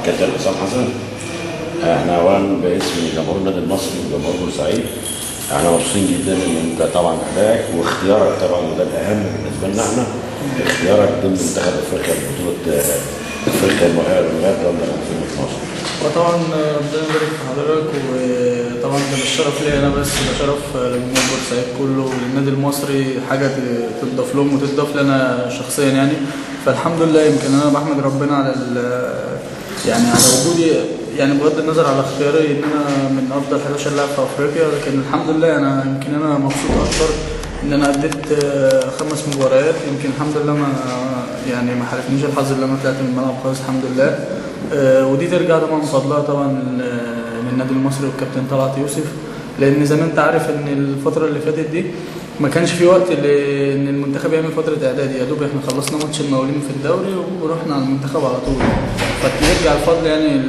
كابتن حسام حسن، احنا اولا باسم جمهور النادي المصري وجمهور بورسعيد احنا مبسوطين جدا ان انت طبعا ادائك واختيارك طبعا، وده الاهم بالنسبة لنا احنا، اختيارك ضمن منتخب افريقيا لبطولة افريقيا المؤهله للاولمبياد لندن 2012. وطبعا ربنا يبارك في حضرتك، وطبعا ده مش شرف ليا انا بس، ده شرف لجمهور بورسعيد كله وللنادي المصري، حاجة تضاف لهم وتضاف لنا شخصيا يعني. فالحمد لله يمكن انا بحمد ربنا على يعني على وجودي، يعني بغض النظر على اختياري ان انا من افضل 11 لاعب في افريقيا، لكن الحمد لله انا يمكن انا مبسوط اكتر ان انا اديت 5 مباريات، يمكن الحمد لله ما يعني ما حالفنيش الحظ اللي انا طلعت من الملعب خالص الحمد لله. ودي ترجع طبعا فضلها طبعا للنادي المصري والكابتن طلعت يوسف، لان زي ما انت عارف ان الفترة اللي فاتت دي ما كانش في وقت ان المنتخب يعمل فترة اعداد، يا دوب احنا خلصنا ماتش المقاولين في الدوري ورحنا على المنتخب على طول. فيرجع الفضل يعني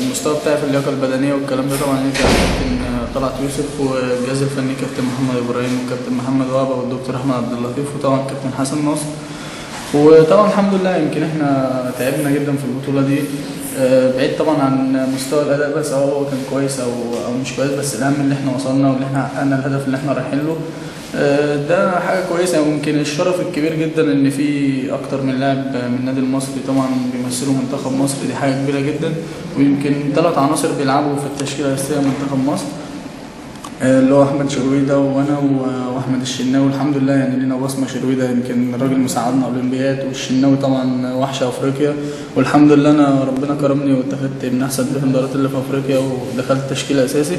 المستوى بتاعي في اللياقة البدنية والكلام ده طبعا يرجع للكابتن طلعت يوسف والجهاز الفني كابتن محمد ابراهيم والكابتن محمد وهبه والدكتور احمد عبد اللطيف وطبعا الكابتن حسن ناصر. وطبعا الحمد لله يمكن احنا تعبنا جدا في البطولة دي، بعيد طبعا عن مستوى الاداء، بس هو كان كويس او مش كويس، بس الاهم اللي احنا وصلنا واللي احنا حققنا الهدف اللي احنا رايحين له، ده حاجة كويسة. ويمكن الشرف الكبير جدا ان في اكتر من لاعب من النادي المصري طبعا بيمثلوا منتخب مصر، دي حاجة كبيرة جدا. ويمكن 3 عناصر بيلعبوا في التشكيلة الاساسية منتخب مصر، اللي هو احمد شرويده وانا واحمد الشناوي. الحمد لله يعني لينا بصمة، شرويده يمكن الراجل مساعدنا اولمبياد، والشناوي طبعا وحش افريقيا، والحمد لله انا ربنا كرمني واتخذت من احسن ديفندرات اللي في افريقيا ودخلت تشكيل اساسي،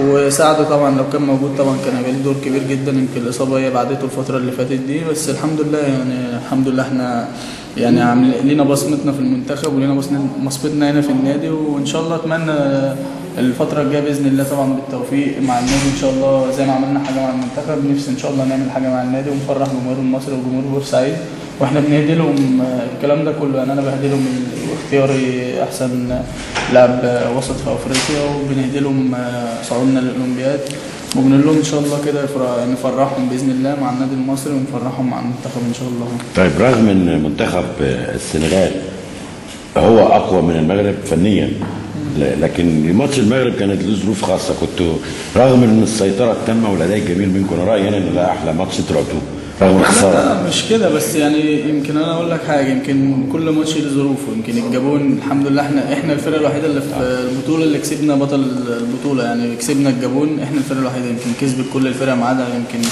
وساعده طبعا لو كان موجود طبعا كان هيبقى له دور كبير جدا. يمكن الاصابة هي بعدته الفترة اللي فاتت دي، بس الحمد لله يعني الحمد لله احنا يعني عامل لينا بصمتنا في المنتخب ولينا بصمتنا هنا في النادي، وان شاء الله اتمنى الفترة الجاية بإذن الله طبعا بالتوفيق مع النادي إن شاء الله، زي ما عملنا حاجة مع المنتخب نفسي إن شاء الله نعمل حاجة مع النادي ونفرح جمهور المصري وجمهور بورسعيد، وإحنا بنهدي لهم الكلام ده كله. يعني أنا بهدي لهم اختياري أحسن لاعب وسط في أفريقيا، وبنهدي لهم صعودنا للأولمبياد، وبنقول لهم إن شاء الله كده نفرحهم بإذن الله مع النادي المصري ونفرحهم مع المنتخب إن شاء الله. طيب، رغم إن منتخب السنغال هو أقوى من المغرب فنيا، لكن ماتش المغرب كانت له ظروف خاصة، كنت رغم ان السيطرة التامة والاداء الجميل منكم، انا رايي انا ان ده احلى ماتش انتوا لعبتوه رغم الخسارة. لا مش كده بس، يعني يمكن انا اقول لك حاجة، يمكن كل ماتش له ظروفه. يمكن الجابون الحمد لله احنا الفرقة الوحيدة اللي في البطولة اللي كسبنا بطل البطولة، يعني كسبنا الجابون، احنا الفرقة الوحيدة يمكن كسبت كل الفرق ما عدا يمكن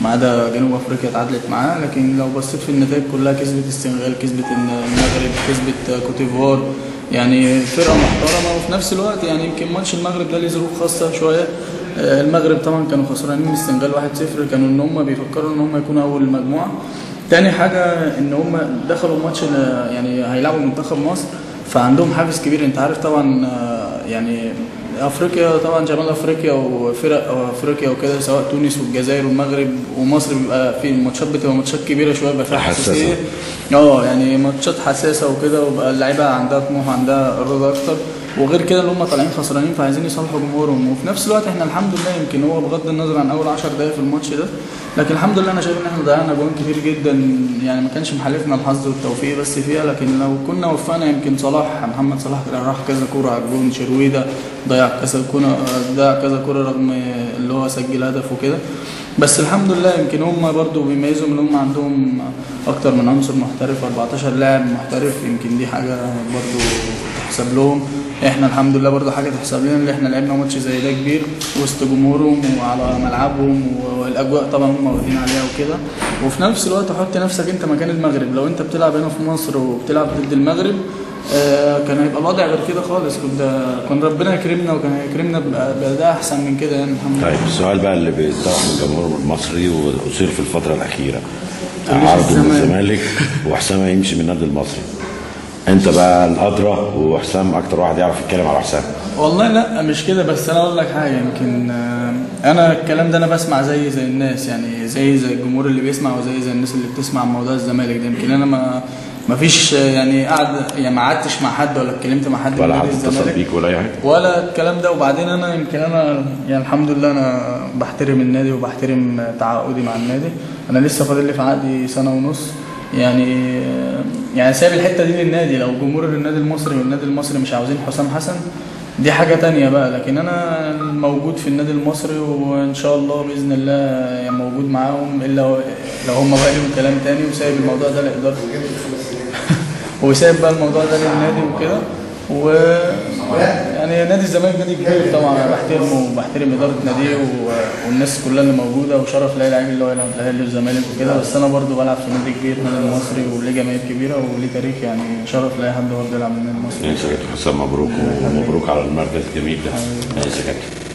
ما عدا جنوب افريقيا اتعادلت معاه، لكن لو بصيت في النتائج كلها كسبت السنغال، كسبت المغرب، كسبت كوتيفوار، يعني فرقه محترمه. وفي نفس الوقت يعني يمكن ماتش المغرب ده ليه ظروف خاصة شوية. المغرب طبعا كانوا خسرانين من السنغال 1-0، كانوا ان هم بيفكروا ان هم يكونوا اول المجموعة. تاني حاجة ان هم دخلوا ماتش يعني هيلعبوا منتخب مصر، فعندهم حافز كبير. انت عارف طبعا يعني افريقيا طبعا شمال افريقيا وفرق افريقيا وكده، سواء تونس والجزائر والمغرب ومصر، بيبقى في الماتشات بتبقى ماتشات كبيرة شوية، بيبقى فيها حساسية، يعني ماتشات حساسة وكده، وبقى اللعيبة عندها طموح وعندها رضا اكتر، وغير كده اللي هم طالعين خسرانين فعايزين يصالحوا جمهورهم. وفي نفس الوقت احنا الحمد لله يمكن هو بغض النظر عن اول 10 دقائق في الماتش ده، لكن الحمد لله انا شايف ان احنا ضيعنا جوان كتير جدا، يعني ما كانش محالفنا الحظ والتوفيق بس فيها، لكن لو كنا وفقنا يمكن صلاح محمد صلاح راح كذا كورة على الجون، شرويده ضيع كذا كورة، ضيع كذا كورة رغم اللي هو سجل هدف وكده، بس الحمد لله يمكن هم برضو بيميزوا ان هم عندهم اكتر من عنصر محترف، 14 لاعب محترف، يمكن دي حاجة برضو تحسب لهم. احنا الحمد لله برضو حاجة تحسب لنا اللي احنا لعبنا ماتش زي ده كبير وسط جمهورهم وعلى ملعبهم، والاجواء طبعا هم واخدين عليها وكده. وفي نفس الوقت حط نفسك انت مكان المغرب، لو انت بتلعب هنا في مصر وبتلعب ضد المغرب كان هيبقى الوضع غير كده خالص، كان ربنا يكرمنا وكان هيكرمنا بأداء احسن من كده يعني الحمد لله. طيب السؤال بقى اللي بيطرح من الجمهور المصري واثير في الفترة الاخيرة، عرض من الزمالك وحسام هيمشي من النادي المصري، انت بقى الادرى وحسام اكتر واحد يعرف يتكلم على حسام. والله لا مش كده، بس انا اقول لك حاجة، يمكن انا الكلام ده انا بسمع زي الناس، يعني زي الجمهور اللي بيسمع وزي الناس اللي بتسمع موضوع الزمالك ده. يمكن انا ما فيش يعني قعد، يعني ما قعدتش مع حد ولا اتكلمت مع حد ولا حد اتصل بيك ولا اي حاجة ولا الكلام ده. وبعدين انا يمكن انا يعني الحمد لله انا بحترم النادي وبحترم تعاقدي مع النادي، انا لسه فاضل لي في عقدي 1.5 سنة، يعني سايب الحتة دي للنادي. لو جمهور النادي المصري والنادي المصري مش عاوزين حسام حسن دي حاجة تانية بقى، لكن انا موجود في النادي المصري وان شاء الله باذن الله يعني موجود معاهم، الا لو هم بقى لهم كلام تاني، وسايب الموضوع ده لادارة وسايب بقى الموضوع ده للنادي وكده. و يعني نادي الزمالك نادي كبير طبعا، انا بحترمه وبحترم ادارة ناديه والناس كلها اللي موجودة، وشرف لاي لعيب اللي هو يلعب في الاهلي والزمالك وكده، بس انا برضو بلعب في نادي كبير، نادي المصري، وليه جماهير كبيرة وليه تاريخ، يعني شرف لاي حد برضه يلعب في النادي المصري. ماشي يا كابتن حسام، مبروك ومبروك على المركز الجميل ده. ماشي يا كابتن.